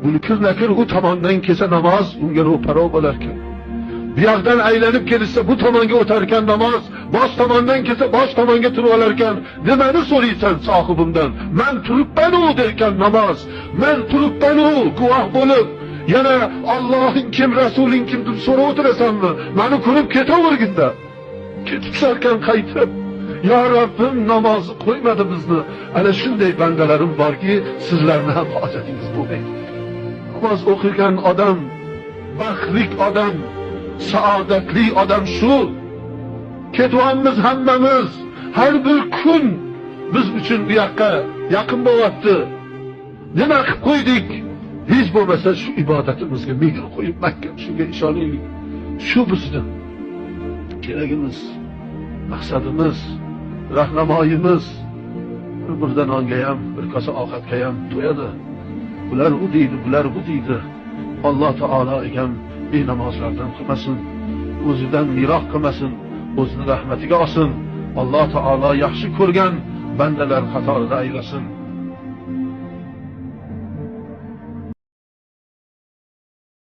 Munkir nakir u tomondan kelsa namoz unga ro'paro bo'larkan. Bu yoqdan aylanib kelishsa bu tomonga o'tarkan namoz, bosh tomondan kelsa bosh tomonga turib olarkan. Nimani so'raysan sohibimdan? Men turibman-u derkan namoz. Men turibman-u guvoh bo'lib, yana Allohing kim, Rasuling kim deb so'rab o'tirasanmi? Meni ko'rib ketaverginda. Ketib tusharkan qaytib. Ya Rabbim, namozni qo'ymadi bizni. Ana shunday bandalarim borki, sizlarni ham hojatingiz bo'lmaydi. Namoz o'qigan odam, baxtli odam, saodatli odam shu. Ketyapmiz hammamiz. Har bir kun biz uchun bu yoqqa yaqin bo'lyapti. Nima qilib qo'ydik? Hech bo'lmasa shu ibodatimizga mehr qo'yib mahkam shunga ishonaylik. Shu bizni keragimiz, maqsadimiz, rahnamoyimiz. Bir burda nonga ham, bir kosa ovqatga ham to'yadi. Bular u deydi, bular bu deydi. Alloh taolo ekan benamozlardan qilmasin, o'zidan miroq qilmasin, o'zini rahmatiga olsin. Alloh taolo yaxshi ko'rgan bandalar qatorida aylasin.